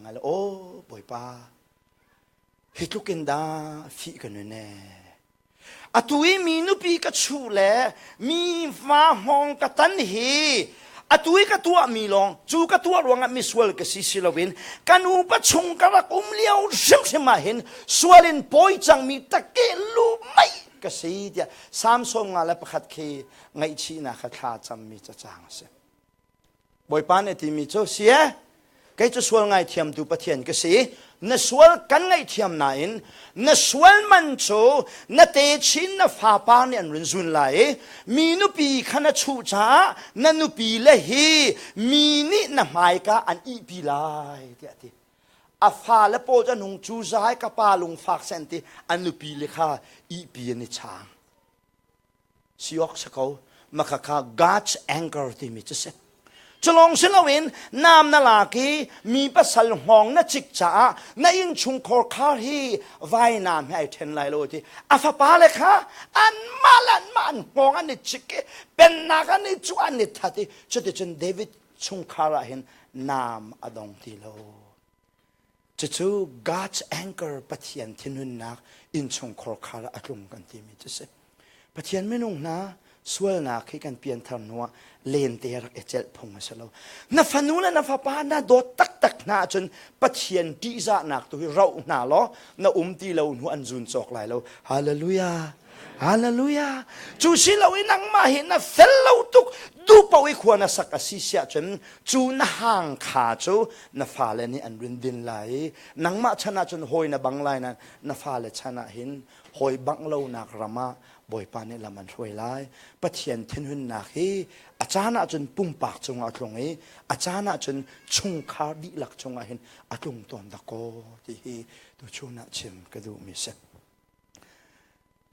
ngai le aw Bawipa hi tluk in dah fih ka nun ee Atu i mi nupi ka chuh le mi fa hngawng ka tan hi atu i ka tuahmi lawng cu ka tuah ruangah misual ka si si loin ka nupa chung ka rak um lio hrimhrim ah hin sual in pawi cangmi take lu mei ka si tiah Samson nga le pakhat khi ngaihchihnak kha thla cammi cacang a si. Bawipa nih a timi cu si e kei cu sual ngaithiamtu Pathian ka si na sual kan ngaihthiam nain na sual man cu na techin na fapa nih an run zun lai i mi nupi kha na chuh caah na nupi le hi mi nih na hmaika an ihpi lai tiah a ti a fale pawl cu an hung cu zai ka pa lungfak sen ti an nupi le kha ihpi an i chang si awk si ko maka kha God's anger timi cu si culong si loin nam na lak i mi pasal hngawng na cik caah na innchungkhar khar hi vainam he ai ṭhen lai lo ti a fapa le kha anmah le anmah an hngawng an i cik i pennak an i cuh an i that i cuticun David chungkhar ah hin nam a dong ti lo Cucu God's anchor Pathian thinhunnak innchungkhar khar ah a tlung kan timi cu si. Pathian minung hna sualnak hi kan pianthar hnuah lente rak i celh phung a si lo. Na fanu le na fapa na dawt taktak hna ahcun Pathian ṭihzahnak tu hi roh hna law na um ti lo hnu an zun cawk lai lo. Hallelujah. Hallelujah. Cu si lo i nangmah hi na fel lo tuk duh paoh i khua na sak a si siah cun cu na hang kha cu na fale nih an rin din lai i nangmah chan ah cun hawi na bang lai nain na fale chan ah hin hawi bangh lonak ram ah Bawipa nih lam an hruai lai. Pathian thinhunnak hi a caan ah cun pumpak cungah a tlung i a caan ah cun chungkhar dihlak cungah hin a tlung tawn dakaw ti hi tuchun ah chim ka duhmi si.